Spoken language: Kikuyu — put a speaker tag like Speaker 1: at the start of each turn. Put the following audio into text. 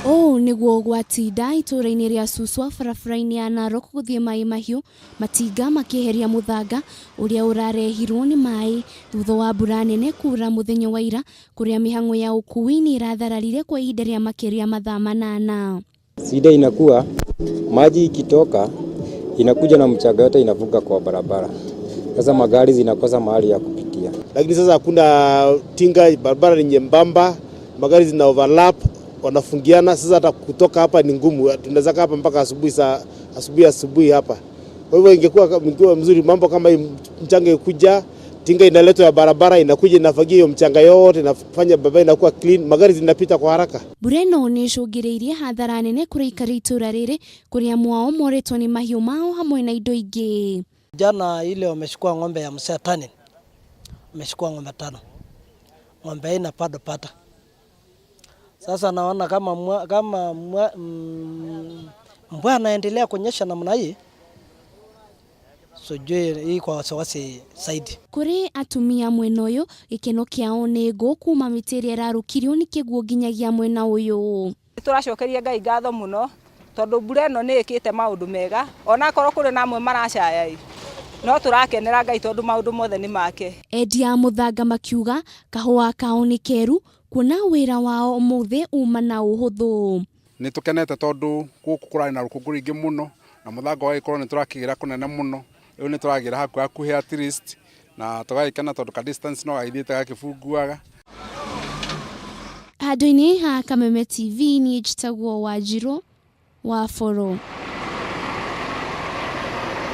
Speaker 1: Ũũ nĩguo gwatinda itũũra-inĩ rĩa Suswa barabara-inĩ ya Narok gũthiĩ Maĩ Mahiũ, matinga makĩeheria mũthanga ũrĩa ũrarehirwo nĩ maĩ thutha wa mbura nene kuura mũthenya wa ira kũrĩa mĩhang'o ya ũkuui nĩ ĩrathararire kwa ihinda rĩa makĩria mathaa manana.
Speaker 2: Shida inakuwa maji ikitoka inakuja na mchanga yote inavuka kwa barabara. Sasa magari zinakosa mahali ya kupitia.
Speaker 3: Lakini sasa hakuna tinga, barabara ni nyembamba, magari zina overlap, wanafungiana. Sasa hata kutoka hapa ni ngumu, tunaweza kaa hapa mpaka asubuhi, saa asubuhi asubuhi hapa. Kwa hivyo ingekuwa mzuri mambo kama hii, mchanga ikuja, tinga inaletwa ya barabara, inakuja inafagia hiyo mchanga yote, inafanya barabara inakuwa clean, magari zinapita kwa haraka.
Speaker 1: Mbura ĩno nĩ ĩcũngĩrĩirie hathara nene kũrĩ aikari itũra rĩrĩ kũrĩa mwao morĩtwo nĩ mahiũ mao hamwe na indo ingĩ.
Speaker 4: Jana ile wamechukua ng'ombe ya mzee Tani, wamechukua ng'ombe tano, ng'ombe ina bado pata. Sasa naona kama mwa, kama mwa, mvua anaendelea kunyesha namna hii, sijui hii kwa wasiwasi zaidi.
Speaker 1: Kũrĩ atumia mwena ũyũ gĩkeno kĩao nĩ ngũ kuma mĩtĩ ĩrĩa ĩrarũkirio nĩ kĩguũ nginyagia mwena ũyũ.
Speaker 5: Tũracokeria Ngai ngatho mũno tondũ mbura ĩno nĩ ĩkĩte maũndũ mega onakorwo kũrĩ na amwe maracaya ĩ no tũrakenera Ngai tondũ maũndũ mothe nĩ make.
Speaker 1: Endia a mũthanga makiuga kahũa kao nĩ keru kuona wĩra wao ũmũthĩ uma na ũhũthũ.
Speaker 6: Nĩ tũkenete tondũ gũkũ kũrarĩ na rũkũngũ rũingĩ mũno na mũthanga ũgagĩkorwo nĩ tũrakĩgĩra kũnene mũno rĩu nĩ tũragĩra hakuhĩ hakuhĩ at least na tũgagĩkena tondũ ka distance no gagĩthiĩte gakĩbunguaga.
Speaker 1: Handũ-inĩ ha Kameme TV niĩ njĩtagwo Wanjirũ wa Boro.